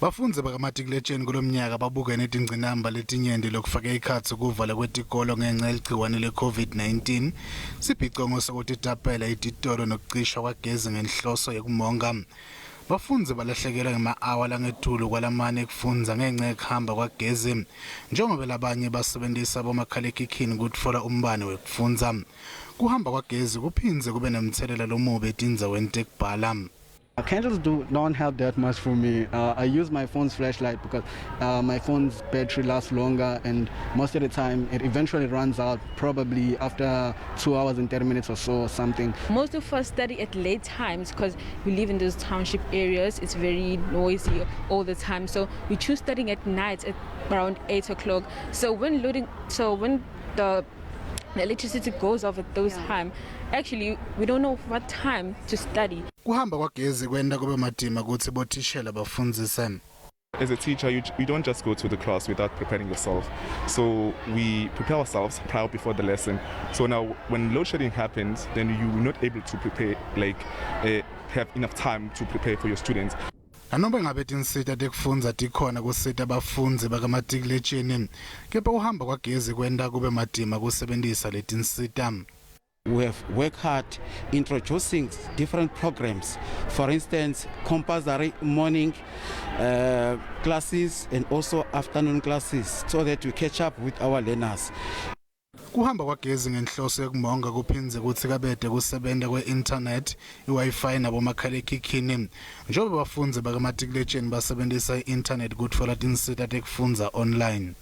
Bafundzi bakamatikuletsheni kulomnyaka babukene tingcinamba letinyenti lokufake ekhatsi kuvalwa kwetikolo ngenca yeligciwane le-COVID-19, sibhicongo sekutitapela etitolo nekucishwa kwagezi ngenhloso yekumonga. Bafundzi balahlekelwa ngema-awa langetulu kwalamane ekufundza ngenca yekuhamba kwagezi, njengobe labanye basebentisa bomakhalekhikhini kutfola umbane wekufundza. Kuhamba kwagezi kuphindze kube nemtselela lomubi etindzaweni tekubhala. Candles don't help that much for me. I use my phone's flashlight because my phone's battery lasts longer, and most of the time it eventually runs out, probably after 2 hours and 30 minutes or so or something. Most of us study at late times because we live in those township areas. It's very noisy all the time. So we choose studying at night at around 8 o'clock. So when the electricity goes off at those time, actually we don't know what time to study. Kuhamba kwagezi kwenta kube matima kutsi bothishela bafundzise. As a teacher, you don't just go to the class without preparing yourself. So we prepare ourselves prior before the lesson. So now when load shedding happens, then you're not able to prepare, like have enough time to prepare for your students. Nanobe ngabe tinsita tekufundza tikhona kusita bafundzi bakamatikuletsheni, kepha kuhamba kwagezi kwenta kube matima kusebentisa letinsita. We have worked hard introducing different programs. For instance, compulsory morning classes and also afternoon classes so that we catch up with our learners. Kuhamba kwagezi ngenhloso yekumonga kuphindze kutsi kabete kusebenta kwe-internet, i-Wi-Fi nabomakhalekhikhini, njengoba bafundzi bakamatikuletsheni basebentisa i-internet kutfola tinsita tekufundza online.